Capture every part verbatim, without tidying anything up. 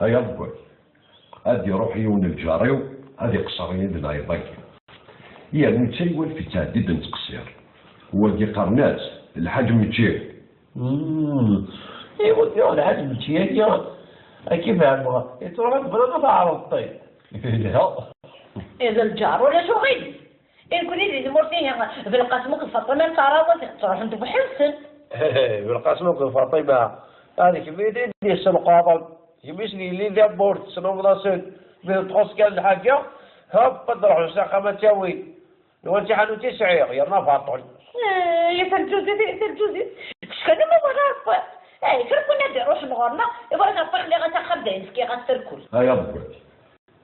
Ay aḍewwal, ad iruḥ yiwen n lǧar-iw, ad iqṣer yid lɛiḍ-agi. Yernu ttaywan fi ttɛeddid n ttqṣir. Wagi qqaren-as lḥaǧ Mečči. Mm. Iwa yuɣ lḥaǧ Mečči-agi, akka i fehmeɣ. Yettruḥu tebɣiḍ ad tɛerḍeḍ-t. Yelha. Iḍ lǧar ulac uɣilif. Irkul di tmurt-ihi, Belqasem akked Faṭima ttaraḍen, ttruḥen-d weḥd-sen. Belqasem akked Faṭima, ad kemm i d-yessenqaḍen. Kemm i sen-yellin tawwurt, tesnumeḍ-asen. Mi txuṣ kan lḥaǧa, hop, ad ruḥen s axxam ad tt-awin. Nwan d taḥanut i sɛiɣ, yerna baṭel. Eh, ya tarǧuzit, ya tarǧuzit. Tecfa ma walaɣ. Eh, kra kun ad iruḥen ɣur-neɣ, iwala ɣef ixliɣ-as axxam d ayen fkiɣ-as terkul. Ay aḍewwal.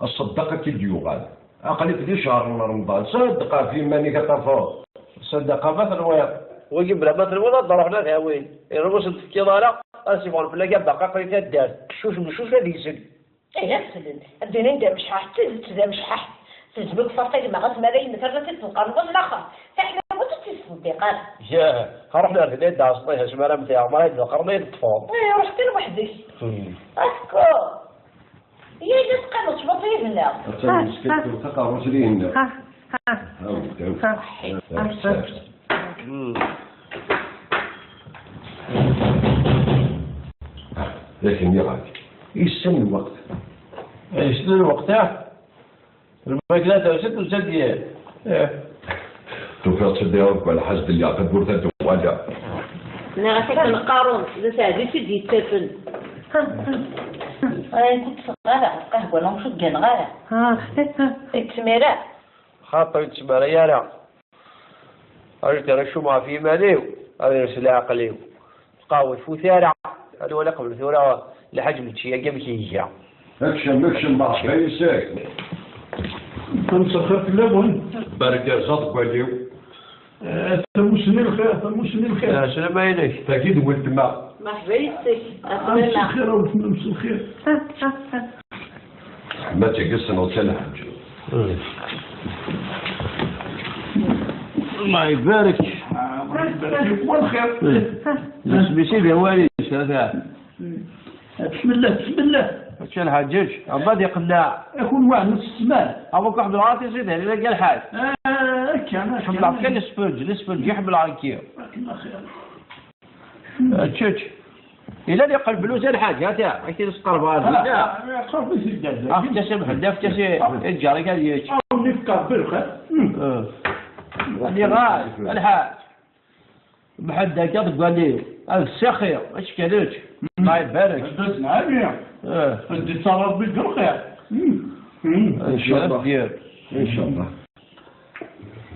Aṣeddeq ad k-id-yuɣal. Aql-ik di ccher n Remḍan, ṣeddeq ɣef yiman-ik ad tafeḍ. Ṣeddeq ma tenwiḍ. Wigi bla ma tenwiḍ ad d-ruḥen ad hawin. Irnu ur sen-tefkiḍ ara, ad sifɣen fell-ak abeqqa aql-ik taddart. Ccuc meccuc ad yesel. Ihi ad slen, ad d-inin d amecḥaḥ, d tidet d amecḥaḥ. Tezmeg Faṭima ɣas ma ara yemmet rnu ad t-id-tenqerneḍ ad laxer. Taḥlawit ur tt-iṣeddiq ara. Yah, ruḥen ar din ad d-ɛeṣṭiha, asmi ara mteɣ, ma ara d-ḍeqren ad yi-d-ṭṭfeḍ. Eh, ruḥ kan weḥd-k. Hmm. Acku. Yya-d ad teqqimeḍ cwiṭ yid-neɣ. Attan meskint taqerrut-nni-nneɣ. Ha, ha. Hawd, hawd. Ha. Hawd, hawd. Hmm. D akken nniɣ-ak. Yessen lweqt. Yessen lweqt, ah? Lmakla tersa tusa-d. Eh. Tufiḍ-tt-id iɣ deg lḥaǧ d lliɣ tawwurt ad d-uɣaleɣ. Nniɣ-as akken qqaren, d aseɛdi i tt-id-yettafen. Ay, ur tt-tteffɣeɣ ara, lqahwa-nni ur tt-gganeɣ ara. Ah. Ur tt-ttmir ara. Xaṭi ur tt-ttmir ara. Ad d-racum ɣef yiman-iw, ad ires leɛqel-iw. Lqahwa tfut ara. Ad nwali qbel tura lḥaǧ Mečči-agi amek iga. Kcem, kcem, merḥba yes-k. Tamesxir fell-awen. Barek arẓ aḍeggal-iw. Eh, tamussni lxir, tamussni lxir. Ɛeslama-inek. Tagi d weltma. Merḥba yes-k. Ɛeslama. Mselxir a weltma, mselxir. Ma tagi tessneḍ-tt a lḥaǧ. Allah ibarek. Ah, Allah ibarek. Wa lxir. Isem-is i d awal-is, ata. Bismillah, bismillah. Ačča lḥaǧ, ečč. Abba ad iqenneɛ. Akun wa nus ssman. Abuk ḥemmleɣ ad tiẓid hli lagi lḥaǧ. Ah, akka, akka. Ḥemmleɣ kan lesfenǧ, lesfenǧ i ḥemmleɣ nekki. Akken axir. Ečč, ečč. Yella ad iqleb luz a lḥaǧ, ata, ad k-t-id-sqerbeɣ ar dinna. Ah, ah, ah, ah, ah. Afk-as amḥend, afk-as i, i lǧar-ik ad yečč. Ah, ur yefka Rebbi lxir. Hmm. Eh. Nniɣ-ak, a lḥaǧ. Mḥend akka deg wali, ad ssixir, ečč kan ečč. Hmm. Allah ibarek. Ad d-asen ɛali. Eh. Ad d-ittaɣ Rebbi deg lxir. Hmm. Hmm. Incallah. Incallah.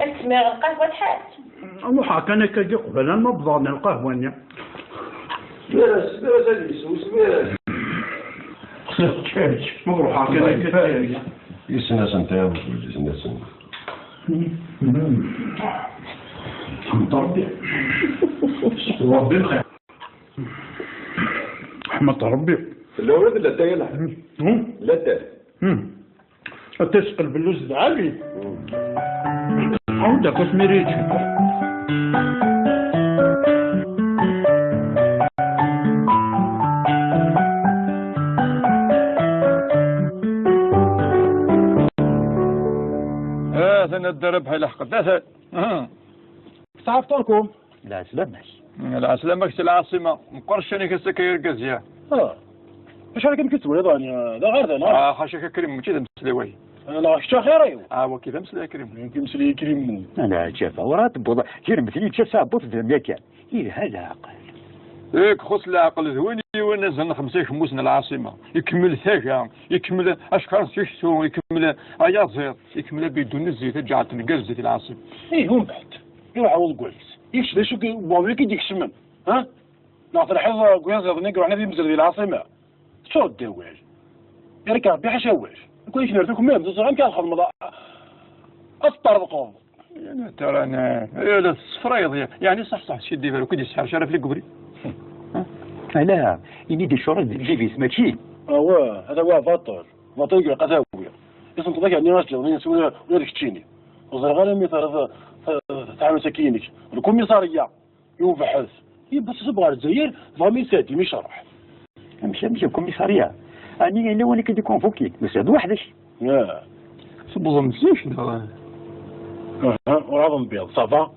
Ad smiɣ lqahwa lḥaǧ. Ruḥeɣ kan akka qbel ma wwḍeɣ lqahwa-nni. Smir-as, smir-as ad yessew, smir-as. Ma ruḥeɣ kan akka. Yessen-asen tayaḍ, yessen-asen. Ḥmed Rebbi. Rebbi lxir. Ḥmed Rebbi. Tella ula d latay a lḥaǧ. Hmm. Latay. Hmm. Ad tesqel bellu s dɛali. Aw, d akas mi ara yečč. Atan ad d-rrbeḥ ilḥeq-d, atan. Aha. Tesɛa fṭurkum? Lɛeslama-k. Lɛeslama-k si lɛaṣima. Meqqer ccan-ik ass-agi ay argaz, ya. Ah. Acu ara kem-id-tewwiḍ, ɛni, d aɣerda, neɣ? Ah, ḥaca-k a Krim, mačči d ameslay-agi. Ah, neɣ kečč axir-iw? Ah, wagi d ameslay a Krim. Nekk ameslay a Krim. Ala, ǧafa, ur ara tewweḍ. Krim, tili d tasa ɛebbuḍ d amyakan. Yelha leɛqel. Yak, xuṣ leɛqel d win yiwen azal n xemsa ikemmusen n lɛaṣima. Ikemmel taga, ikemmel acqar n tiktu, ikemmel ayaẓiḍ, ikemmel abidun n zzit, ad ǧeɛlet nnger zzit i lɛaṣima. Ih, umbeɛd, iruḥ awal deg wallen-is. Yekcem d acu i, wwaḍ-ik i d-ikecmen, ha? Neɣ telḥiḍ deg uyaziḍ-nni i iruḥen ad imzel di lɛaṣima? Tettuḍ-d awal. Ibarek Rebbi ḥaca awal. Akk ayen kmir tukmam, teẓram kan txedmeḍ a, a teṭṭerḍqeḍ. Tara, la tessefrayeḍ, yeɛni ṣaḥ ṣaḥ, si ddibar ur k-id-yesseḥrec ara fell-i deg ubrid. Ala, ini-d icuren deg jib-is, mačči? Awa, hada wa baṭel. Baṭel i ilaq ad t-awiɣ. Isenṭeḍ-ak ɛni ad tleḍ, ula, ula d keččini. Ur ẓriɣ ara mi terriḍ ta-, ta-, taḥanut-agi-inek. Lkumiṣarya. I ubeḥḥet. Yewweḍ ṣṣub ɣer Lezzayer, dɣa mi yesɛeddi mi icerreḥ. Amek, amek, lkumiṣarya? Ani yella win i k-id-ikunfukin, mais d weḥd-k. Ah. Tewwḍem zik, neɣ? Aha, ur ɛad nbiḍ, ça va?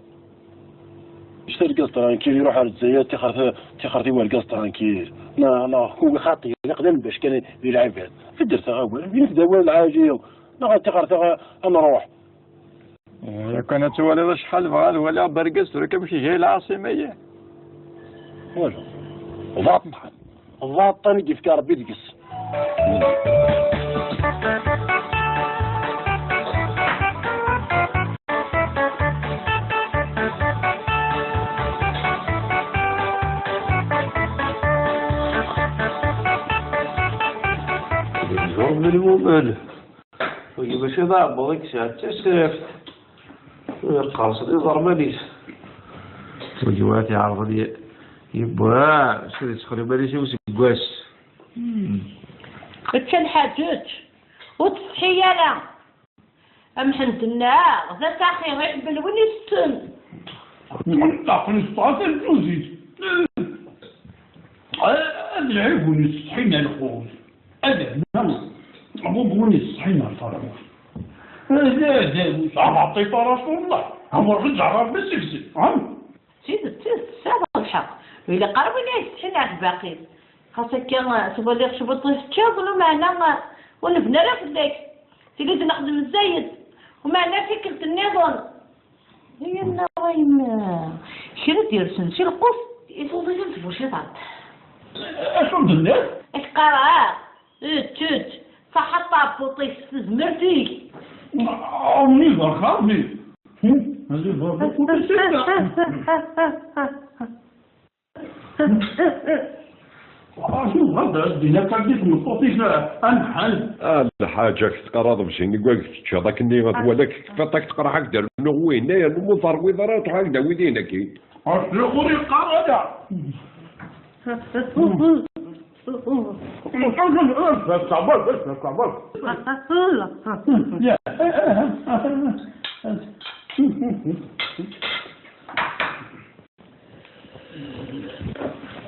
Icta argaz tranquille, iruḥ ar Lezzayer, tixert, tixert i wergaz tranquille. Neɣ, neɣ kuwi xaṭi, d iqlan bac kan di lɛibad. Fedret-aɣ awal, init-d awal lɛali, neɣ tixert-aɣ ad nruḥ. Lukan ad twaliḍ acḥal bɣiɣ ad waliɣ bergaz tura kan amek iga i lɛaṣima-yi. Wala. Baṭel. Baṭel i yefka Rebbi deg-s. Ẓur n lmumal. Wagi mačči d aɛebbuḍ i yesɛa, d tasraft. Yeqqers d iẓerman-is. Wagi wa t-iɛerḍen y-, yewwa, s ad yessexri iman-is i useggas. Hmm. Ečč a lḥaǧ, ečč. Ur tsetḥi ara. Amḥend-nneɣ, d asaxi, iḥemmel win itetten. Aql-i ssɛa taǧuzit. Ad lɛib win isetḥin ar lqut. Ad rna abubu win isetḥin ar taṛbut. D, d, d abaṭiṭ a Rasul Llah. Amer ɣeǧǧ Ṛebbi seg-sen, ha? D tidet, d tidet, tesɛiḍ lḥeqq. Ur ilaq ara win ay isetḥin ar lbaqi. Xas akka, twaliḍ cwiṭ i teččiḍ, lameɛna ur nebni ara fell-ak. Tili d-nexdem zzayed, umeɛna tikkelt nniḍen. Ay annaɣ a yemma, kra d-yersen si lqut i tuḍi-t am tbuciḍant. Acu d-tenniḍ? Ak-qqareɣ, ečč, ečč, ṣaḥḥa tɛebbuṭ-ik s tezmert-ik. Ɛawni d axxam-ik. Acu ɣad as-d-in akka di tmeṭṭut-ik a Mḥend? A lḥaǧ, ak teqqar aḍebsi-nni deg wayeg teččiḍ akkenni, ad twali ak tekfiḍ, ak teqreḥ, ak d-rnuɣ win, yernu mu terwiḍ ara, truḥ ak d-awiḍ-in-agi. Ur iqqar ara.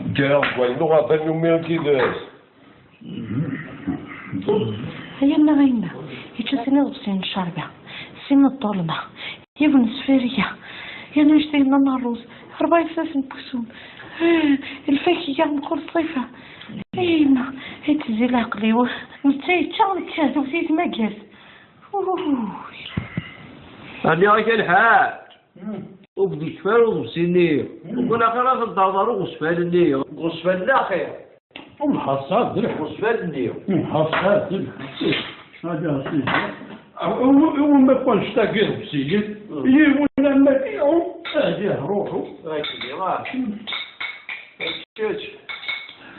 Ddreɣ deg wayen uɣerfan n umiɣ n tidet. Ay annaɣ a yemma, yečča sin iḍebsiyen n ccerba, sin n ṭṭulma, yiwen n sfariya, yerna yectay n ṛṛuz, ṛebɛa ifassen n uksum, eh, lfakya mkul ṣṣifa. Ay yemma, ay tezzi leɛqel-iw, netta yečča, nekk tewwet-iyi tmagart. Uhuh. Ɛni ak a lḥaǧ? Hmm. Ur k-d-yekfi ara uḍebsi-nni. Hmm. Ur walaɣ ara ad d-terḍer uɣezfan-nni. Uɣezfan-nni axir. Nḥaṣṣa d lḥeqq. Uɣezfan-nni. Nḥaṣṣa d lḥeqq. Hada sidi. Iwumi akk annect-agi iḍebsiyen? Hmm. Yiwen am ad iɛum, ad iruḥu. Ay sidi, ah. Kečč.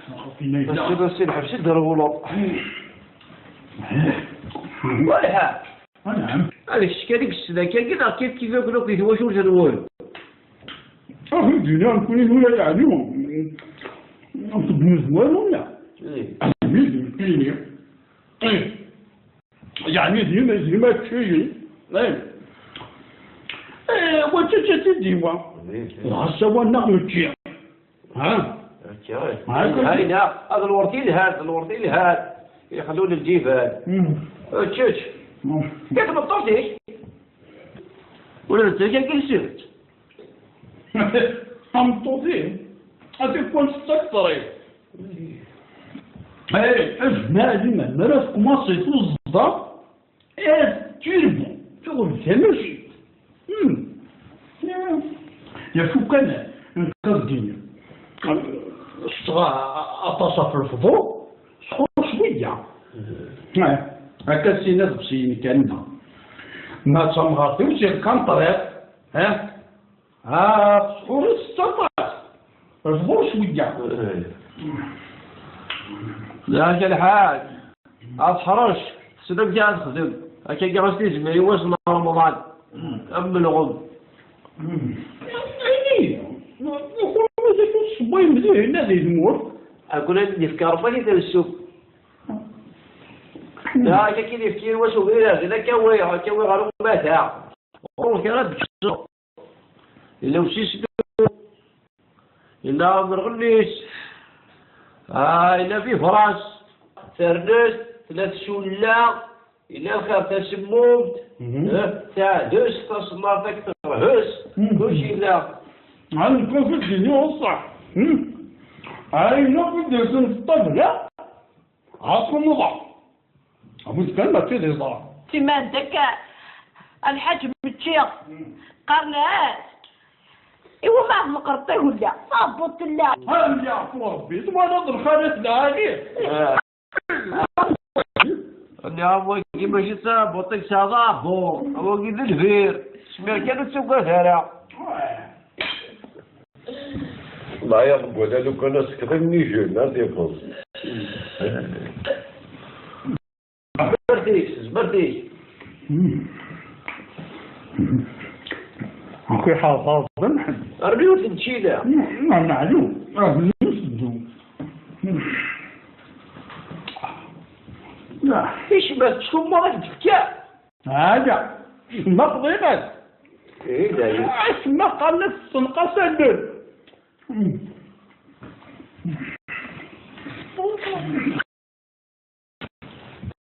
Ass-a, ass-a, lḥebs i d-rewleḍ. Hmm. Walḥa. Anɛam. Ad kečč kan i yessen akka-agi neɣ kif kif akk akk di twacult-nwen? Ax, i d-iniɣ nekkni nula yeɛni, ur tebnutem walu, neɣ? Eh. Ass-nni d nekkini. Eh. Yeɛni d yim-, d yimacciyen. Eh. Eh, wa d taǧǧalt i d-iwa. Eh, eh. Dɣa ssawan-nneɣ nečči. Ha? Akka. Ha, ha, akka. Yelha, yelha. Ah, d lwert yelhan, d lwert yelhan. Ixellun lǧiban. Mm. Ečč, ečč. Mm. I tmeṭṭut-ik? Ula d tagi i nsert. Tameṭṭut-im? Ad tikkelt teṭṭer-it. Eh, azmar, azmar, mi ara tkumaṣi tuẓda, Eh, turbu, tuɣem tamacint. Hmm. Eh, yafu kan, nekk ad d-iniɣ. Ssɣa aṭas ɣef lefḍu, sxur cwiya. Eh, akka sin iḍebsiyen kan, ma d tamɣart-iw, si lkanṭriḍ, eh, Ah, sxur-is s aṭas. Sxur cwiya. Yak a lḥaǧ, ad teḥrec, tessneḍ amek ara texdem. Akka i ɣas tizmir i wass n Remḍan. Am ulɣem. Ini, uxxam mazal ur tessewway mliḥ, inna di tmurt. Akk la d-yefka Rebbi di telsuk. Da, akka i d-yefka i wass ubrid, din akka wi, akka wi ɣer umata. Ur kra d-kkseɣ. Yella usisnu, yella amerɣennis, ah, yella bifras, Ternest, tella tculla, yella lxir tasemmumt, Mhm. eh, taɛdest, taṣemmart akked terhest, Mhm. kulci yella. Ɛad nekk ufid-d-ini ṣṣeḥ. Hmm? Ɛad nekk ufid-d-sen ṭṭabla. Ɛad qummeḍeɣ. Abud kan mačči d iẓra. Tima d akka, a lḥaǧ Mečči. Hmm. Qqaren-as, iwumi ɛad meqqret tagella? Taɛebbuḍt tella. Ha, yeɛfu Rebbi, twalaḍ lxalat lɛali? Eh. Nniɣ-am wagi mačči d taɛebbuḍt i yesɛa, d aɛebbuḍ. Wagi d lbir. Smir kan ur ttagad ara. Lɛiḍ n wala lukan asekḍi n ijel, ad iffeẓ. Zmert-ik, zmert-ik. Akk iḥerḍaḍen. Rnu teččila. Meɛlum. Rnu seddu. Icma tettcummuḍ ad d-tefka. Hada. Icma qḍiɣat. Ih, dayen. Icma qqaren-as tessenqas allen.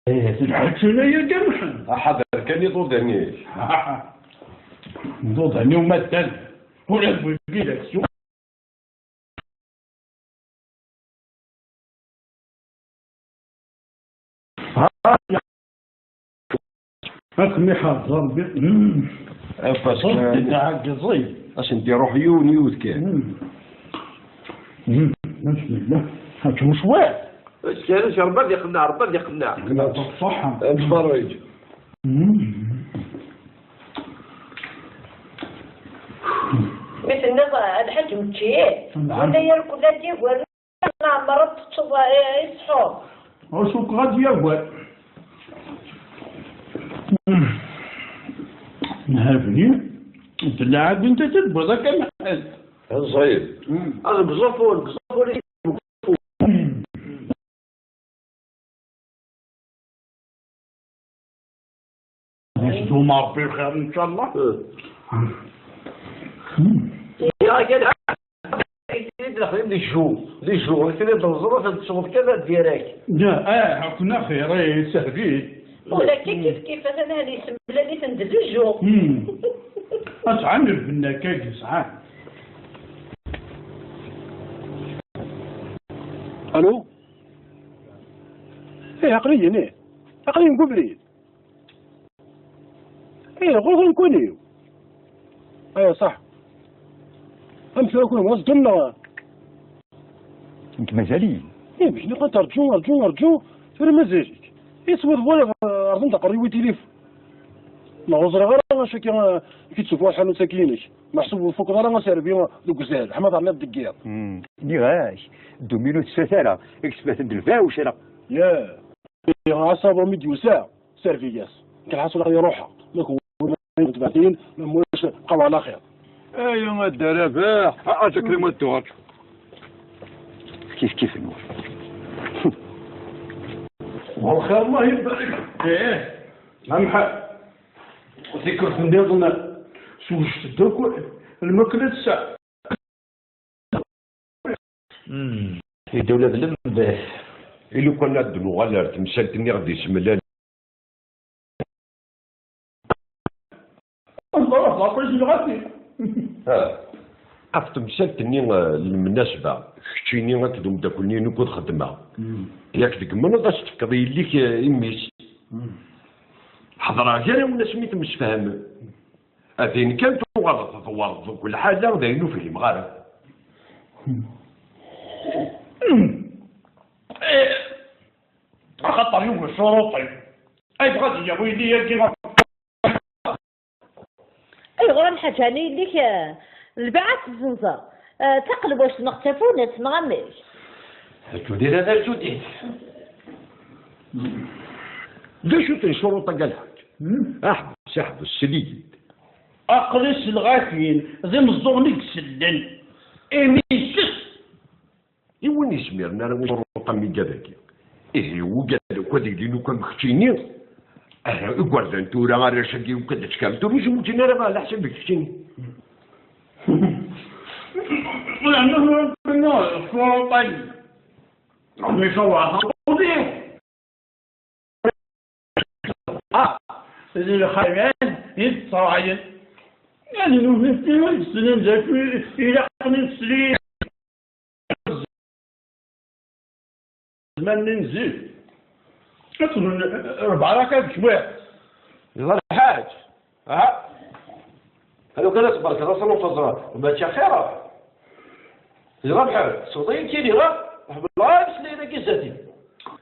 Eh, telḥa tuna-agi a Muḥend. Aḥader kan iḍudan-ik. Iḍudan-iw ma ddan, ula d wigi d aksum. Ad kem-iḥerz Rebbi. Parce que ad s-d-iruḥ yiwen yiwet kan. Bismillah. Ad tmecwiḍ. Ttkerric, Rebbi ad iqenneɛ, Rebbi ad iqenneɛ. Ṣṣeḥḥa. Ad nferreǧ. Mi tenniḍ a lḥaǧ Mečči, wala yarkul ad d-yaggar. Ɛmer ad teččeḍ, eh, i ssḥur. Ur cukkeɣ ad d-yaggar. Nhabli, tella ɛad anta tedwiḍ akka Mḥend? Ẓid. Hmm. Ad beẓẓufun, beẓẓufun. Yesdum Rebbi lxir, ncallah. Eh. Hmm. Ya, ya, ya. Lexdem di jju, di jju, tili d lẓruf ad tesweḍ kan ad direct. Ya, ah, akk n axir, eh, sehbit. Ula akka kif kif, atan ad yessemlal-iten d lejju. Hmm. Asɛan lbenna akka yesɛan. Alo? Eh, aql-iyi, eh. Aql-iyi deg ubrid. Eh, ɣur-wen kuni. Eh, ṣaḥ. Amek tura kuni, mazal-d neɣ? Nekk mazal-iyi. Eh, mecni qant rǧu, rǧu, rǧu, tura mazal-ik. Eh, teswiḍ wala, eh, rẓen taqerriwin tilif. Neɣ ur ẓriɣ ara acu akka, eh, ki tsufuɣ lḥanut-agi-inek. Meḥsub ur tfukeḍ ara aserbi deg uzal, ḥma terniḍ deg yiḍ. Hmm. Nniɣ-ak, dduminu tessat ara, ksbaten d lfawc ara. Ya. Ɣas aḍum i d-yusa, servi-yas. Kan ḥasul aql-i ruḥeɣ. Ma kwen tbatin, ma mulac, bqaw ɛla xir. Aya a Dda Rabaḥ, a, a Zakrima Dduṛ. Kif kif nwen. Welxir, Allah ibarek. Eh, a Mḥa. Tikkelt nniḍen, swejdet-d akk lmakla tesɛa. Hmm. Yedda ula d lembah. I lukan ad d-nuɣal ar temsalt-nni ɣ-d-isemlal. Ɣef temsalt-nni, eh, lmnasba, keččini akked umeddakel-nni-inu kud xeddmeɣ. Hmm. Yak deg menneḍ ad s-tefkeḍ i yelli-k, eh, i mmi-s. Hmm. Ḥeḍreɣ gar-awen asmi temsefhamem. A din kan tuɣaleḍ tdewwreḍ deg lḥala d ayen ur fhimeɣ ara. Axaṭer yugi ccuruṭ-iw. Ayɣer ad yawi yelli-agi? Ayɣer a lḥaǧ ɛni yelli-k, eh, lbiɛa tezzenzeḍ, eh, taqelwact neɣ d tafunast neɣ amek? Judit, a Judit. D acu-ten ccuruṭ-agi a lḥaǧ? Hmm? Aḥbes, aḥbes, sel-iyi-d. Aql-i selleɣ-ak-in, d imeẓẓuɣen i isellen. Imi yesses. I win izmiren ara wi ccuruṭ am igad-agi? Ihi, ugad akk ad ilin akk am keččini. Aha, igerdan tura, arrac-agi akk ad d-tefkam, tura ur zewǧen ara ɣer leḥsab n keččini. Ccuruṭ-agi. Mi cewɛeɣ, D lxayan i d-ttṛayen. Ad numen tin ur yessnen d acu ilaqen ad slen. Zman-nni n zik. Ad tnun rebɛa raka d cwiṭ. Yeẓra lḥaǧ. Ha? Alo kan ad tbarkeḍ, ass-a ma teẓra, mačči axir. Yeẓra lḥaǧ, tesweḍ-iyi kini, ha? Ḥemmleɣ ara ameslay-agi zdat-i.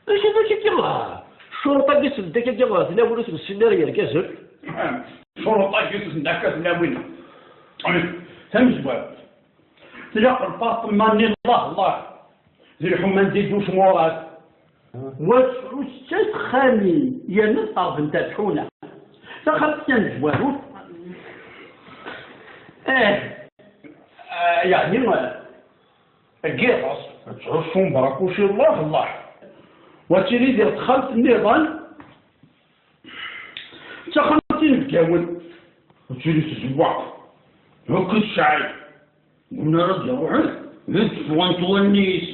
Acu d acu akka? Ccuruṭ-agi seld akka, akka, tlawin ur ten-ssinen ara yergazen. Ccuruṭ-agi seld akka tlawin. Tamezwarut. Tlaq lfaṭma-nni, Allah, Allah, di lḥuma n Didi Ucmurat. Wa tesɛu setta texxamin, yerna tqerrbent ar tḥuna. Taxxamt tamezwarut, eh, eh, yeɛni, eh, deg yiḍes, ad tesɛu ṣṣumber akuci, Allah, Allah. Wa tili di texxamt nniḍen, d taxxamt inebgawen, ad tili tzewweq, akk tecɛel. Win ara d-iruḥen, ad ffɣent wallen-is.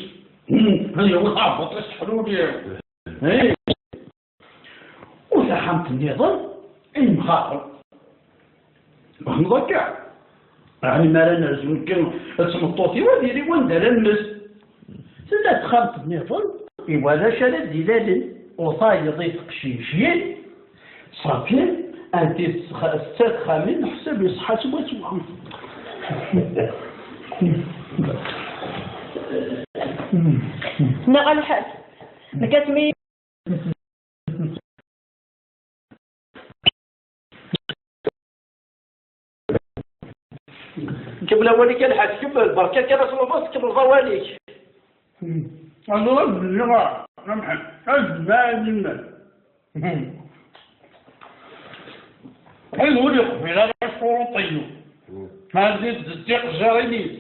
Hmm, ad yawi taɛebbuḍt-is teḥluli. Eh. U taxxamt nniḍen, imxaxen. Tfehmeḍ akka? Ɛni mi ara nerzu nekk d tmeṭṭut-iw, ad yili wanda ara nmes? Tella texxamt nniḍen, iwala acu ara d-ilalen, u tayeḍ i teqcicin, ṣafi, anti s-, s texxamin, ḥsab iṣeḥḥa s wass. Neɣ a lḥaǧ, nekk asmi Kemmel awal-ik a lḥaǧ, kemmel, berka kan asluḍu, tkemmleḍ awal-ik. Aẓra d-nniɣ a Mḥend, ad d-nɛalim. Ḥid ur yeqbil ara ccuruṭ-inu. Ma zid d tiqejjarin-is.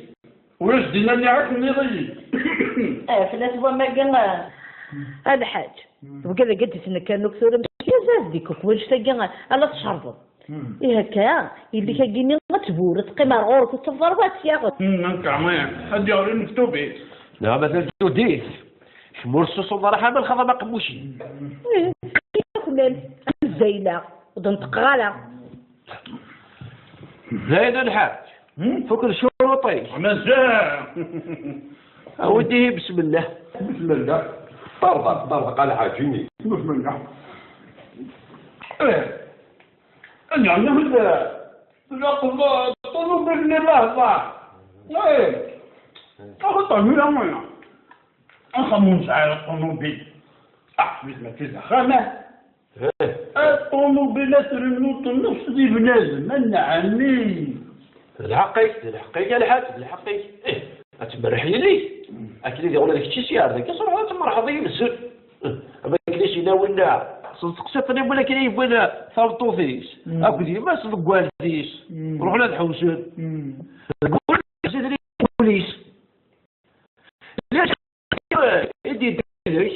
Ulac dinna nniɣ-ak nniḍ-iyi. Eh, fell-as wamma-gi, eh, a lḥaǧ. Wigad-agi d-isnekkan akk tura, meskint ad d-ikuk wannect-agi, ala tcerḍeḍ. Hmm. Ihi akka, yelli-k-agi-nni ad tbur, ad teqqim ar ɣur-k, ur tettafeḍ ara wa ad tt-yaɣen. Hmm, akka, eh, ad d-yaɣli lmektub-is. Neɣ ma d ddudit, kemm ur tessusuḍ ara ḥamal xaḍ am aqemmuc-im. Ih, ihi akk llan, am zzayla, ur d-neṭṭqeɣ ara. Dayen a lḥaǧ, hmm? Fukken ccuruṭ-ik. Mazal. Awi-d ihi, besmellah. Besmellah. Ṭerḍeq, ṭerḍeq a lḥaǧ-ini. Besmellah. Eh. Anda nehd la ṭṭunubil-nni, Allah, Allah. Eh. Axaṭer nella axxam ur nesɛi ara ṭṭunubil. Ah, mačči d axxam, ah. Eh. Ṭṭunubil ad trennu ṭṭnefs di bnadem, a nɛemmi. D lḥeqq-ik, d lḥeqq-ik a lḥaǧ, d lḥeqq-ik. Eh. Ad tmerreḥ yelli-k. Akken i d-iɣunna d kečč i s-yeɛrḍen, akka truḥeḍ ad tmerrḥeḍ yid-sen. Am akken i s-yenna winna, s tseqsiṭ-nni win akken i yewwin tameṭṭut-is, mm, akked yemma-s deg waled-is. Mm. Ruḥen ad ḥewsen. Mm. Deg wul-is. Yella i d-yedda yid-k,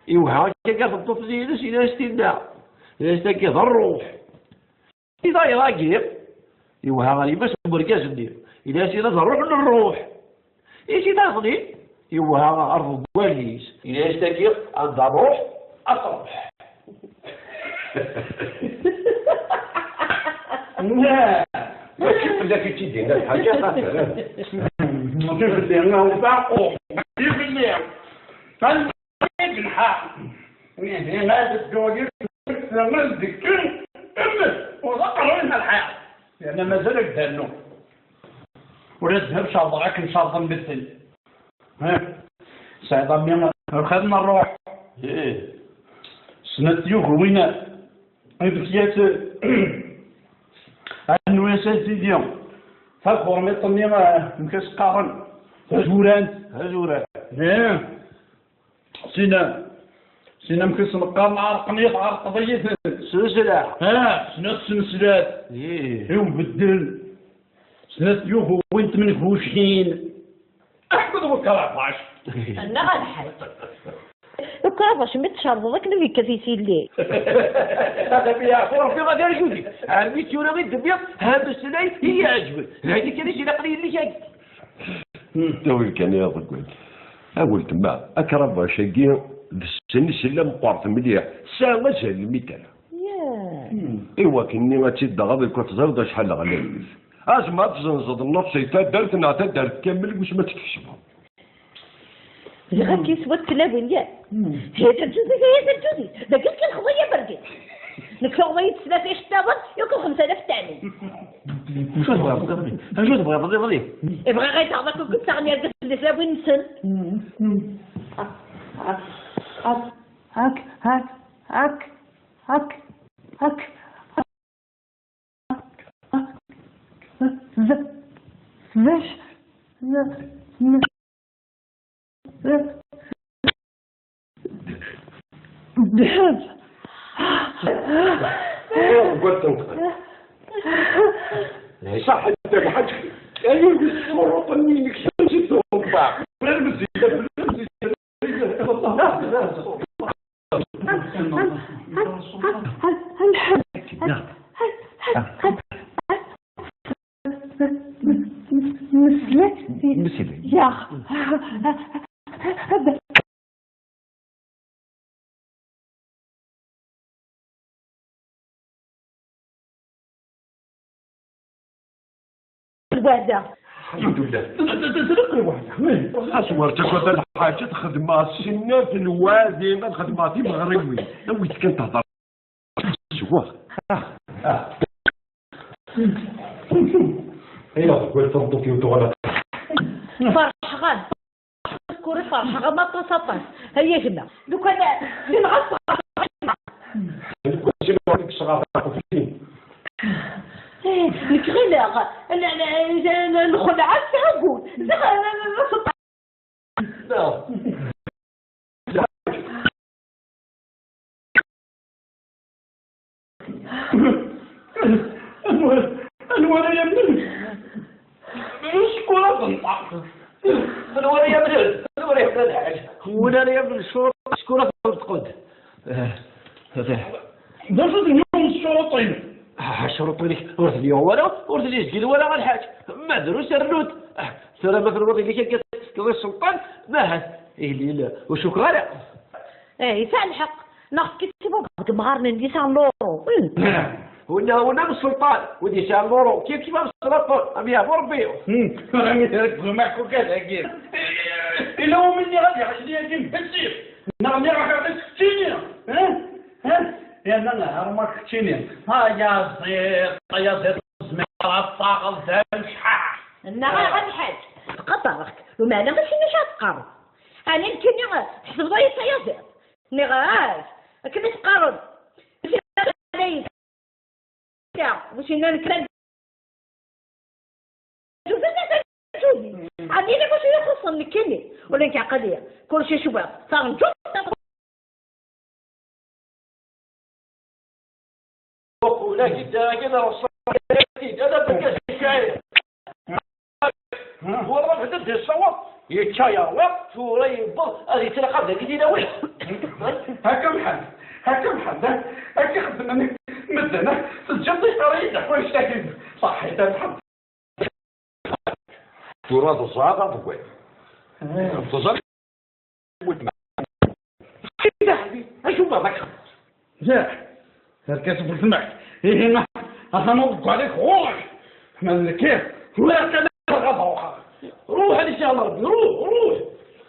iwehha akka tameṭṭut-nni yid-s, yenna-as tinna. Yenna-as tagi d ṛṛuḥ. I tayeḍ-agi, yewha ɣer yemma-s n urgaz-nni, yenna-as: "Ira d ṛṛuḥ n ṛṛuḥ." I si tayeḍ-nni, yewha ɣer ḍeggal-is, yenna-as: "Tagi, anda ṛṛuḥ, ad tṛuḥ." Mačči fell-ak i tt-id-yenna lḥaǧa, xaṭer. Mačči fell-i, mačči fell-i. Deg lḥeqq. Ihi ad dduɣ yid-sen ad ddekkin, emmet, ur d aqerruy n lḥiḍ. Yerna mazal ad d-ternu. Ula d ddheb cerḍeɣ akken cerḍen medden. Ha? Tesɛiḍ a mmi lxir n ṛṛuḥ? Ih. Snat tyuguwin i d-fkiɣ ad nuyes a sidi. Takurmiṭ-nni, eh, amek as-qqaren? Tazurant. Tazurant. Ih. Sin, sin amek i sen-qqaren, ɛerqen-iyi, tɛerqeḍ-iyi-ten. Snesla. Ha, snat sneslat. Ih. I ubeddel. Snat tyuguwin n tmengucin. Aḥmed Ukrabac. Annaɣ a lḥaǧ. Ukrabac, mi tcerḍeḍ akken ad yekkat yisili. Ata mi yeɛfu Rebbi ad arju di. Ɛemmi tura i d-nniɣ, ha meslay i yi-ɛeǧben. D ayen kan i s-ilaqen i yelli-k-agi. Ttawil kan ay aḍeggal. A weltma, akrabac-agi d snesla meqqret mliḥ, tesɛa azal lmitala. Yah. I wakken-nni ad tt-id-taɣeḍ, i wakken teẓriḍ acḥal ɣlayet. Azma ad tzenzeḍ nnuṣ i taddart neɣ taddart kamel, wissen ma tt-tkecmeḍ. Ziɣ akka yeswa tlawin, ya. Hya d lǧuz-ik, hya d lǧuz-ik. Dagi kan xḍi ya bergin. Nekk tuɣeḍ-iyi-d snat iceṭṭiḍen, yakk xemsa alaf ttaɛmin. Acu tebɣiḍ, acu tebɣiḍ, acu tebɣiḍ, acu tebɣiḍ? Ibɣa ɣa yedɛeḍ akk deg ttaɣen yergazen di tlawin-nsen. Ak, ak, ak, ak, ak, ak. Z-, z-, z-, Dḥed. Lɛica ḥedd lḥaǧ. Ayu yesruṭ-nni nekcem si tumba. Bla lmezziga, bla lmezziga. Nesla. Nesla. Ya. Lwada. Alḥemdulillah. Tleqq lwada. Xas wer ttagad a lḥaǧ, ad xedmeɣ snat lwadi, ad xedmeɣ timeɣriwin. Awi-d kan tehder. Zwaɣ. Ah, ah. Ayɣer teggul tameṭṭut-iw tuɣal aṭas? Ferḥeɣ-am. Kuri ferḥeɣ-am aṭas, aṭas. Ay a gma. Lukan, yenɣa-t. Nekk ɣileɣ, n-, n-, n-, lxelɛa tesɛuggun. Ziɣ, Anwa, anwa ara yamnen? Acku ara tenṭeq. Anwa ara yamnen? Anwa ara yamnen? Win ara yamnen ccuruṭ, acku ara tenṭeq-d. D acu d-nniɣ ccuruṭ-inu? Ah, ccuruṭ-inek ur ten-yuɣ wara, ur ten-yezgil wara a lḥaǧ. Ma drus rnu-d. Ah, tura ma tenwiḍ yella akka tefkeḍ i sselṭan, ma ahat, ihi, ur cukkeɣ ara. Eh, yesɛa lḥeqq. Neɣ tefkiḍ-tt i baba deg yemɣaren-nni, yesɛa luṛu. Winna, winna n sselṭan, wid yesɛan luṛu, kif kif am sselṭan, am yeɛfu Rebbi. Hmm, tura mi tregzem akk ukad-agi. Ila umi nniɣ ad iɛjel yagi n bessif. Neɣ nniɣ-ak ad keččini. Eh? Eh? Yerna nehher ma keččini. Ayaziḍ, ayaziḍ, ur zmireɣ ad taɣeḍ d amecḥaḥ. Nniɣ-ak a lḥaǧ, ttqadareɣ-k, lameɛna mačči d acu ara teqqareḍ. Ɛni nekkini tḥesbeḍ-iyi d tayaziḍt? Nniɣ-ak, akken i teqqareḍ. Wissen amek llan. Ɛni yella wacu i ixuṣṣen nekkini? Ula nekk ɛqel-iyi. Kullec icewweq. Taɣenǧuft. Ula gidda-agi n Rrṣul, ala berkas icɛi. Wala bda d-yessaweḍ, yečča yerwiḍ, tura yewweḍ ad yettlaqab dagi di lawil. Hakka Mḥend, hakka Mḥend, akka xeddmen medden, teǧǧiḍ tiqari-yi-d ḥwayeǧ-agi. Ṣaḥit a Mḥend. Tura teẓẓaḍ abewway. Teẓẓaḍ weltma. Sidi Ḥabi, acu bɣiḍ ad txedmeḍ? Zah, arkas bu tmeɣ. Ihi ma, axxam ur deg ɣur-k. Ma d nekki, tura kan ad ruḥeɣ. Ruḥ, ad icɛel Rebbi, ruḥ, ruḥ.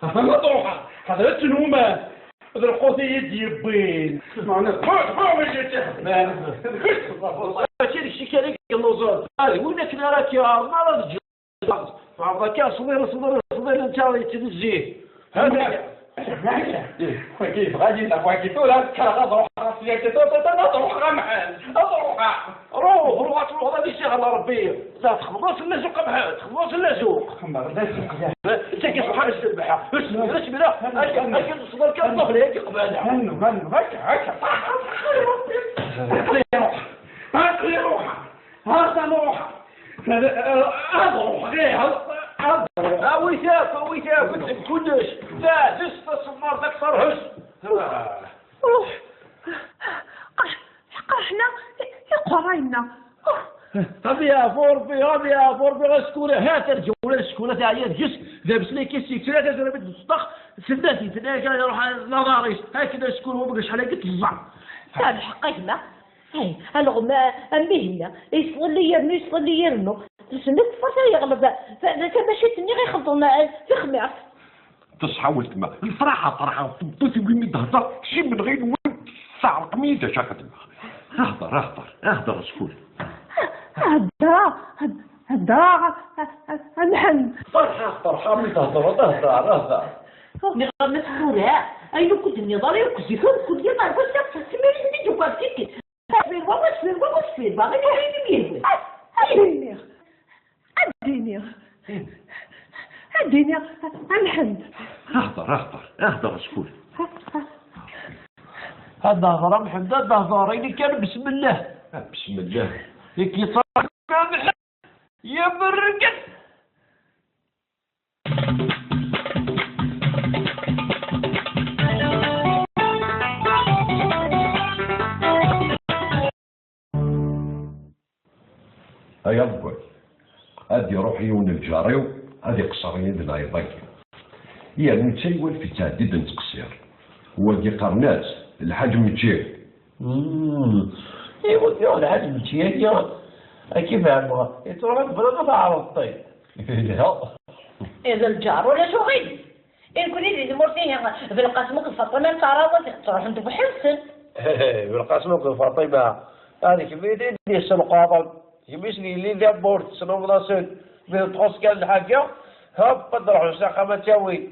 Axxam ad ruḥeɣ. Ḥadret nnuma. D lqut i yi-d-yewwin. Meɛna tebɛuḍ, tebɛuḍ, ma yella ttixdam. Mačči d kečč kan i yelluẓen. D win akken ara k-iɛerḍen ara teǧǧeḍ. Tɛerḍeḍ akka, ṣbir, ṣbir, ṣbir, netta yettnezzih. Hada. Wagi yebɣa-yi neɣ wagi tura kkreɣ ad ruḥeɣ ɣef yagi tura, tura, tura, ad ruḥeɣ a Mḥend. Ad ruḥeɣ. Ruḥ, ruḥ, ad truḥeḍ ad icɛel Rebbi. La txedmeḍ fell-as uqemḥet, txedmeḍ fell-as uq. Xemmer, d acu? Ttaki ṣṣeḥḥa n ssebḥa. Ur tezmir, ur tezmir. Akka, akka, ṣṣber kan ṭṭbel, akka qbala. Hannu, hannu, akka, akka. Aql-i ruḥ. Aql-i ruḥ. Aql-i ruḥ. Ad ruḥeɣ, ad ruḥeɣ. Awit akk, awit akk, kullec. Taɛdest, taṣemmart, akteṛ huzz. Ruḥ. Ḥeqqa ḥna iqerray-nneɣ. Ɣabi yeɛfu Rebbi, ɣabi yeɛfu Rebbi, acku ha-t-a lǧawla, acku teɛya deg-s, d ameslay kan s-yekra, tazrabit d-teṭṭex, tenna-t-id, tenna-yak ad iruḥ laḍar-is, akken acku wabeg acḥal akka teẓẓa. Tesɛa lḥeqq a gma. Ay, alɣem, a, a Mihna, yettḍelli yernu, yettḍelli yernu. Tessneḍ ṭṭfeṛ ay yeɣleb, ta-, ta-, tamacint-nni ixelḍen, a, tixmiṛt. Teṣḥa weltma. Lefraḥ ferḥeɣ, tmeṭṭut-iw imi d-hder, kečč imenɣi-nwen, teɛreqem-iyi-d acu ara xedmeɣ. Hder, hder, hder s wul. Hder, hder, hder, a, a, a Mḥend. Ferḥeɣ, ferḥeɣ mi thedreḍ, hder, hder. Nniɣ-am tura, ayen ur k-d-nniḍ ara yakk zik, ur k-d-nniḍ ara wass-a, timirit-nni d-ugaɣ zik. Asfir wa, asfir wa, asfir wa, ayen ur yini mi yehwa. Ad d-iniɣ, ad d-iniɣ, ad d-iniɣ, a Mḥend. Hder, hder, hder s wul. Ad d-hder a Mḥend, ad d-hder, ini kan besmellah. Ah, besmellah. Yak yettṛaǧu a Mḥend, ya berrket. Ay aḍeggal, ad d-iruḥ yiwen n lǧar-iw, ad iqeṣṣer yid-neɣ iḍ-agi. Yernu netta iwalef yettɛeddi-d nettqeṣṣir. Wagi qqaren-as Lḥaǧ Mečči. Mm. Iwet yuɣ Lḥaǧ Mečči-agi, akka i fehmeɣ, yettruḥu qbel ma teɛreḍ-t. Yelha. Eh, d lǧar, ulac uɣilif. I nekkni di tmurt-ihi, Belqasem akked Faṭima n Tarawat ttruḥen-d weḥd-sen. Belqasem akked Faṭima, ad kemm i d-yesselqaḍen. Kemm i sen-yellin d aburt, tesnumeḍ-asen. Mi txuṣ kan lḥaǧa, hop, ad d-ruḥen s axxam ad tt-awin.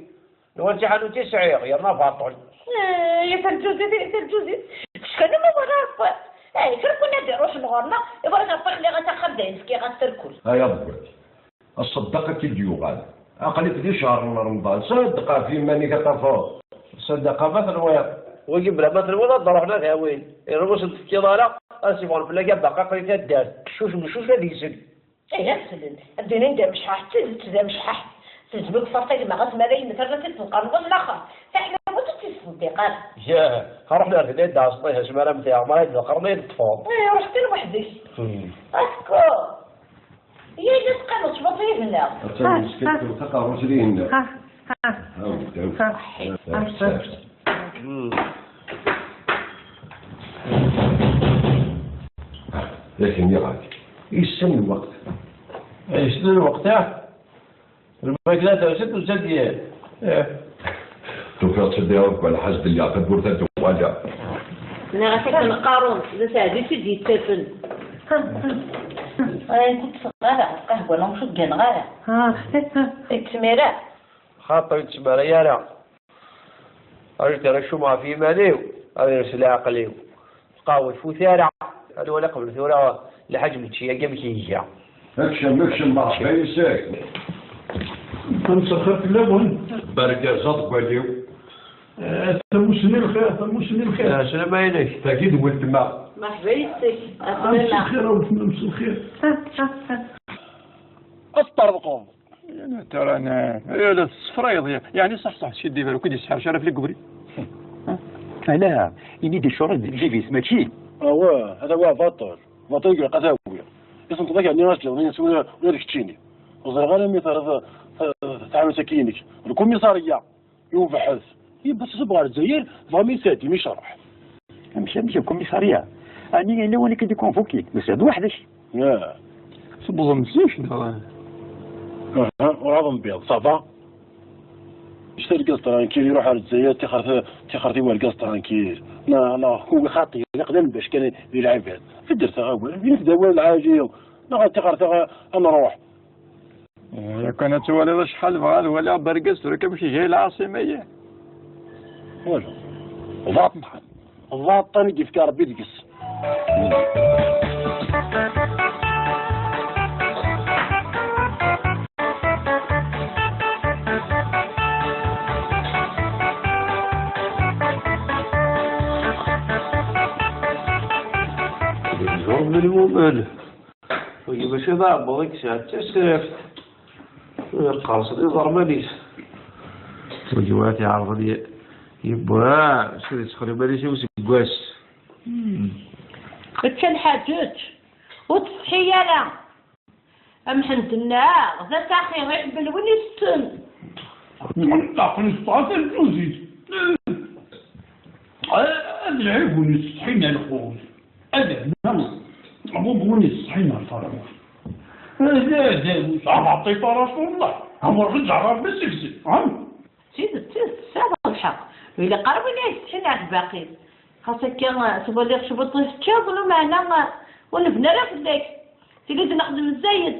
Nwan d taḥanut i sɛiɣ, yerna baṭel. Eh, ya tarǧuzit, ya tarǧuzit. Teckan ma wara. Eh, kra kun ad iruḥen ɣur-neɣ, iwara ɣef ixliɣ-as axxam d ayen fkiɣ-as terkul. Ay aḍeggal. Ṣṣeddaqa k-id-yuɣal. Aql-ik di ccher n Remḍan. Ṣeddeq ɣef yiman-ik ad tafeḍ. Ṣṣeddaqa ma tenwiḍ. Wigi bla ma tenwiḍ ad d-ruḥen ad awin. Ihi ur sen-tefkiḍ ara, ad sibɣen fell-ak abaqaq di taddart. Keccuc meccuc ad yesel. Ihi ad slen. Ad d-inin d amecḥaḥ, d tidet d amecḥaḥ. Tezmeg Faṭima ɣas ma d ayen terna-t-id tenqer nwen laxer. Taḥlawit ur tt-iṣeddiq ara. Yah, ruḥ ar dinna d-ɛeṣṭiha, asmi ara m-tiɛmer ad d-qqren ad ṭṭfeḍ. Eh, ruḥ kan weḥd-k. Hmm. Acku. Yya, yya, teqqimeḍ tecbeḍ yid-neɣ. Attan meskint taqerrut dihin. Ha, ha. Hawd, hawd. Ha. Ha, ha. Akken iɣad. Yessen lweqt. Yessen lweqt, ah. Lmakla tersa, tusa-d. Eh. Tufiḍ-tt-id deg walḥas d lya tawwurt ad d-uɣaleɣ. Nniɣ-as akken Qarun, d aseɛdi i d-yettafen. Ay, ur ṭṭfeɣ ara, qahwa neɣ ur gganeɣ ara. Ur yettmir ara. Xaṭi, ur yettmir ara. Rǧu ara kcum ɣef yiman-iw, ad ires leɛqel-iw. Lqahwa tfut ara. Ad nwali qbel tura Lḥaǧ Mečči-agi amek iga. Akcem, akcem, merḥba yes-k. Tamsexxirt fell-awen. Bergaz aḍeggal-iw. Eh, tamussni lxir, tamussni lxir. Eh, sslam-inek. Tagi d weltma. Merḥba yes-k. Mselxir a weltma, mselxir. Ad teṭṭerḍqeḍ. Tura, eh, la tessefrayeḍ, yeɛni ṣaḥ, ṣaḥ, sidi, ur k-id-yesseḥrec ara fell-i deg ubrid. Ala, ini-d icuṛ-d lǧib-is, mačči? Awah, hada wa baṭel. Baṭel deg lqat awi. Isenṭeḍ-ak ɛni ad tliḍ, ula, ula d keččini. Ur ẓriɣ ara mi terriḍ ta-, ta-, taḥanut-agi-inek. Lkumiṣarya, i ubeḥḥet. Yewweḍ ṣṣbeḥ ɣer Lezzayer, dɣa mi yesɛeddi mi icerreḥ. Amek, amek, lkumiṣarya? Ɛni yella win i k-id-ikunvukin? Mazal d weḥd-k? Yah. Tewwḍem zik, neɣ? Aha, ur ɛad nbiḍ, ça va? Yecta argaz tranquille, iruḥ ar Lezzayer, tixert, tixert i urgaz tranquille. Neɣ, neɣ kuwi xaṭi, d iqlan bac kan di lɛibad. Fedret-aɣ awal, init-d awal lɛali, neɣ tixert-aɣ ad nruḥ. Yak kan ad twaliḍ acḥal bɣiɣ ad waliɣ bergaz tura kan amek iga i lɛaṣima-yi. Wala. D aṭṭan. D aṭṭan i d-yefka Rebbi deg-s. Ẓur mliw umal. Wagi mačči d aɛebbuḍ i yesɛa, d tasraft. Yeqqers-d iẓerman-is. Wagi wa t-iɛerḍen y-, yewwa, s ad yessexdem iman-is i useggas. Hmm. Ečč a Lḥaǧ, ečč. Ur ttsetḥi ara. A Mḥend, nneɣ, d asaxi, iḥemmel win itetten. Aql-i ffɣeɣ tanezzuzit. Ad lɛib win ittsetḥin a lqut. ad yerna abubu-nni ṣṣḥin ar taṛbut. D, d, d, abaṭiṭ a Rasul Llah. Amur ɣeǧǧ ar Ṛebbi seg-sen. Tidet, tidet, tesɛiḍ lḥeqq. Ur ilaq ara win ay yessetḥin ar tbaqit. Xas akka, twaliḍ cwiṭ i teččiḍ, lameɛna ur nebni ara fell-ak. Tili d nexdem zzayed.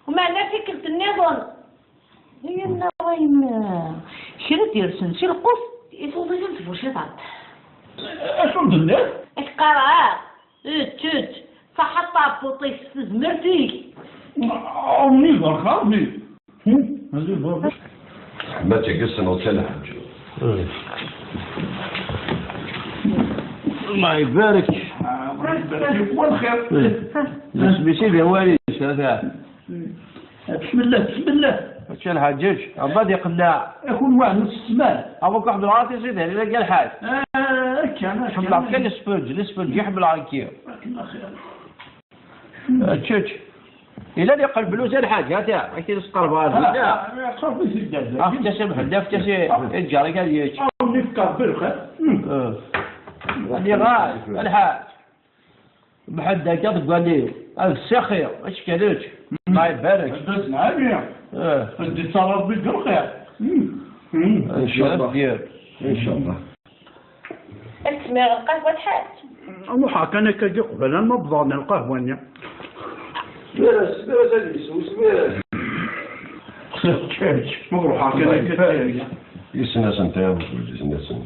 Umeɛna tikkelt nniḍen. Yenna wayen, kra d-yersen si lqus i tuḍi n tbuciḍant. Acu d-tenniḍ? Ak-qqareɣ, ečč, ečč, ṣaḥḥa tɛebbuḍt-ik s tezmert-ik. Ɛumni berka, mi. Mazal berka. Ma tgessneḍ kan ḥeǧǧu. Allah ibarek. Allah ibarek. Wa lxir. Isem-is i d awal-is, ata. Bismillah, bismillah. Ačča lḥaǧ, ečč. Ṛebbi ad iqenneɛ. Akun waḥed n ssman. Awa k-ḥemmleɣ a tiẓidanin-agi a lḥaǧ. Ah, akka, akka. Ḥemmleɣ kan lesfenǧ, lesfenǧ i ḥemmleɣ nekki. Akken axir. Ečč, ečč. Yella di qelb luz a lḥaǧ, ata, ad k-t-id-sqerbeɣ ar dinna. Ah, ah, ah, qerb-it-id ar dinna. Afk-as a Mḥend, afk-as i, i lǧar-ik ad yečč. Ah, nefka Rebbi lxir. Hmm. Ah. Nniɣ-ak, a lḥaǧ. Mḥend akka deg walli, ad ssixi, ečč kan ečč. Mm. Allah ibarek. Ad d-asen ɛali. Eh. Ad d-ittaṛ Ṛebbi deg lxir. Mm. Mm. Incallah. Incallah. Ad tesmiɣ lqahwa lḥaǧ. Ruḥeɣ kan akka qbel ma wwḍeɣ lqahwa-nni. Smir-as, smir-as ad yessew, smir-as. Ma ruḥeɣ kan akka. Yessen-asent ay awtul, yessen-asent.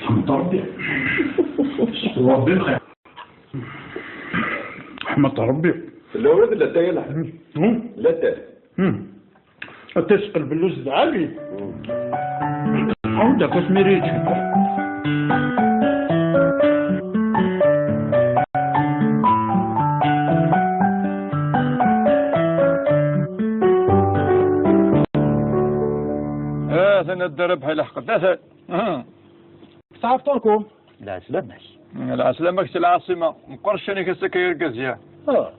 Ḥmed Ṛebbi. Ṛebbi lxir. Ḥmed Ṛebbi. Tella ula d latay a lḥaǧ. Hmm? Latay. Hmm. Ad tesqel bellu zedɛali. Hmm. Anda-k asmiri yečča? Ah, atan ad d-rabeḥ ilḥeq-d. Atan. Ah. Tesɛa fṭurkum? Lɛeslama-k. Lɛeslama-k si lɛaṣima. Meqqer ccan-ik ass-agi a argaz, ya. Ah.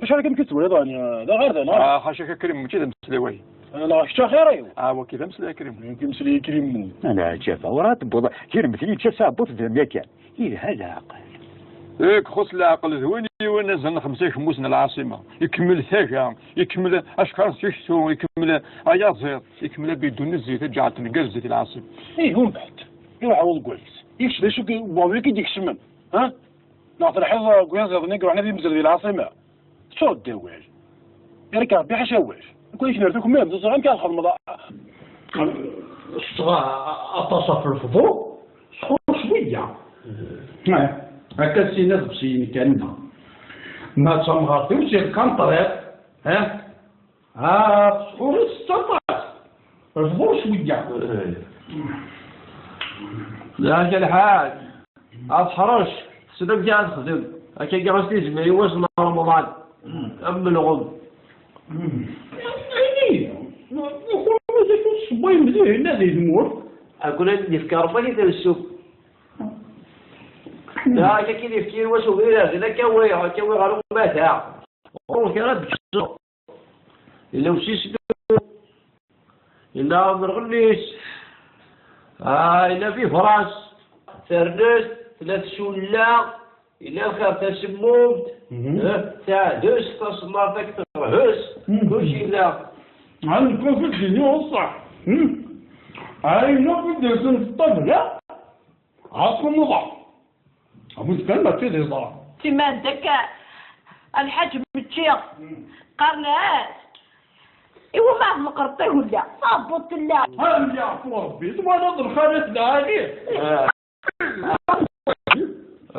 Acu ara kem-id-twaliḍ, ɛni, d aɣerda, neɣ? Ah, ḥaca-k a Krim, mačči d ameslay wayi. Ah, neɣ kečč axir-iw? Ah, wagi d ameslay a Krim. Nekk ameslay a Krim. Ala, ǧafa, ur ara tewweḍ. Kir mtni yečča taɛebbuḍt d nnakan. Yelha leɛqel. Yak, xus leɛqel d win yiwen azal n xemsa ikemmusen n lɛaṣima. Ikemmel taga, ikemmel acekṛan s tiktu, ikemmel ayaziḍ, ikemmel abidun n zzit, aǧaɛet n gar zzit i lɛaṣima. Ih, umbeɛd, iruḥ awal deg walis. Kečč d acu, wagi i d-ikecmen, ha? Neɣ telḥiḍ deg uyaziḍ-nni i iruḥen ad imzel di lɛaṣima? Teččureḍ d awal. Ibarek Ṛebbi ḥaca awal. Nekk ad k-nerr takemmart, ẓriɣ amek ara txedmeḍ. Ssɣa aṭas ɣef lefḍu, sxur cwiya. Eh, akka sin iḍebsiyen kan. Ma d tamɣart-iw, si lkanṭriḍ, eh? Ah, sxur-is aṭas. Lefḍu cwiya. Eh. Yak a lḥaǧ. Ad teḥrec, tessneḍ amek ara texdem. Akka i ɣas tizmir i wass n Remḍan. Am lɣem. Ini, ssewway mliḥ inna di tmurt. Akk ad d-yefk Ṛebbi i tensuk. Da, akka i d-yefk yiwen wass ubrid, din akka wiɣ, akka wiɣ ɣer umata. Ɣur-k ara d-kkseɣ. Yella usisnu. Yella amerɣellis, ah, yella bifras, ternest, tella tculla, yella lxir tasemmumt, mhm, eh, taɛdest, taṣemmart, akter, hus, mhm, kulci yella. Ɛni nekk ur d-iniɣ ṣṣeḥ? Hmm? Ɛni nekk ur d-iniɣ ṭṭabla? Ɛaṣum uḍar. Abud kan mačči d iẓra. Timan d akka, a lḥaǧ mečči. Qqaren-as, iwumi ɛad meqqret tagella, taɛebbuḍt tella. Ay, yeɛfu Ṛebbi, twalaḍ lxalat lɛali.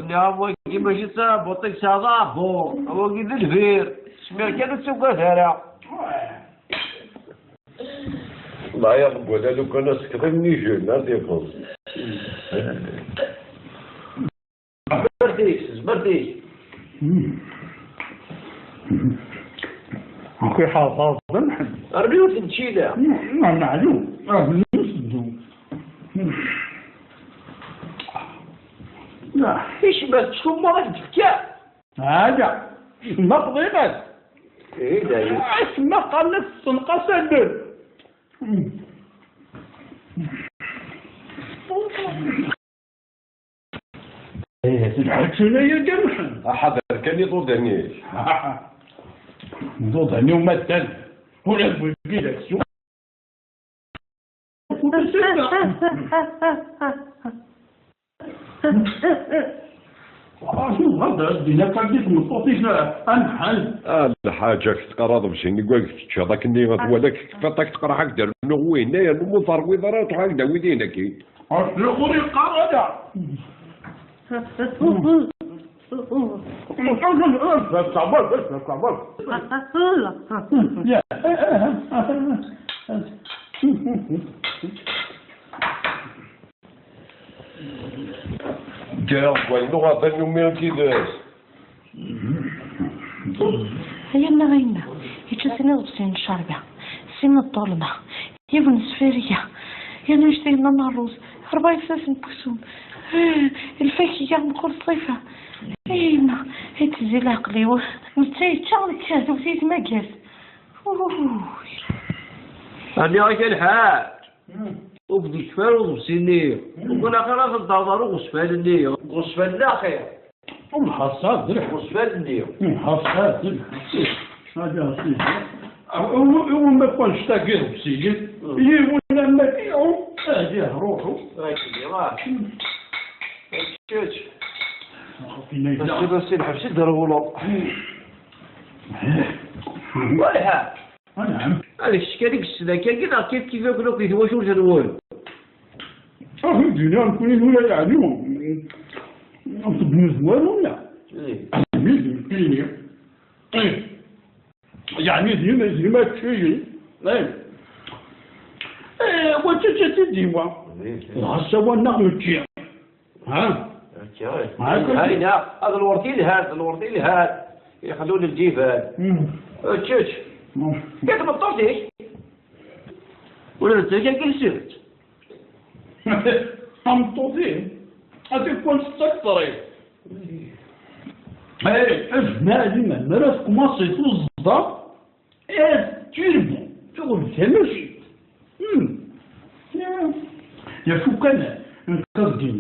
Nniɣ-am wagi mačči d taɛebbuḍt i yesɛa, d aɛebbuḍ. Wagi d lbir. Smir kan ur ttagad ara. Layaḍ n wala lukan asekḍi n ijun ad iffeẓ. Zmert-ik, zmert-ik. Akk iḥerṣaṣen. Rnu teččila. Neɛlu. Rnu seddu. Icma tettcummuḍ ad k-d-fkeɣ. Hada. Ma qḍiɣ-as. Asma qqaren-as tessenqas allen. Ihi, d lḥaǧa-agi kan. Aḥader kan iḍudan-ik. Iḍudan-iw ma ddan, ula d wigi d aksum. Ur d-sirda. Acu hada, din akka di tmeṭṭut-ik, a Mḥend? Ah, lḥaǧa, k teqqar aḍebsi-nni, wag teččaḍ akken-nni, ad twala-k tekfiḍ-ak teqreḥ-ak-d rnuɣ win, yernu mu terwiḍ ara, truḥ-ak-d awid-in-agi. Ur yeqqar ara. Ddreɣ deg wayen uɣaben n umiɣ yid-s. Ay annaɣ a yemma, yečča sin iḍebsiyen n ccerba, sin n ṭṭulma, yiwen n sfariya, yerna annect-a yenna n ṛṛuz, rebɛa ifassen n weksum, eh, lfakya meqqer ṣṣifa. Ay a yemma, ay tezzi leɛqel-iw, netta yečča, nekk tewwet-iyi tmagart. Uhuh. Rniɣ-ak a lḥaǧ. Hmm. Ur k-d-yekfi ara uḍebsi-nni. Hmm. Uqbel axir ad teddareḍ ɣer uɣezfan-nni. Deg uɣezfan-nni axir. Nḥaṣṣa d lḥaǧ. Uɣezfan-nni. Nḥaṣṣa d lḥaǧ. Hadi a sidi. Iwumi akk annect-agi iḍebsiyen? Hmm. Yiwen am wagi iɛum. Hadi ruḥu. Hadi, ah. Kečč. Ass-a, ass-a, lḥebs i d-rewleḍ. Hmm. Walḥa. Anɛam. Ad kečč kan i yessen akka-agi neɣ kif kif akk akk di twacult-nwen? Ax, d-iniɣ nekkni nula yeɛni, ur tebnuẓ walu, neɣ? Eh. Ass-nni d nekkini. Eh. Yeɛni d yim-, d yimacciyen. Eh. Eh, wa d taǧǧa-tt-id i wa. Eh, eh. Dɣa ssawan-nneɣ nečči. Ha? Akka. Ha, akka. Ay, la, d lwert yelhan, d lwert yelhan. Ixlul lǧiban. Mm. Ečč, ečč. Mm. I tmeṭṭut-ik? Ula d nettat kan kan sert. Tameṭṭut-im? Ad tikkun tettakeḍ-it. Ay, azmar, lemmer ara tkumaṣi tuẓda, eh, turbu, tuɣ d tamacint. Hmm. Ya, ya, acu kan, nekk ad d-iniɣ.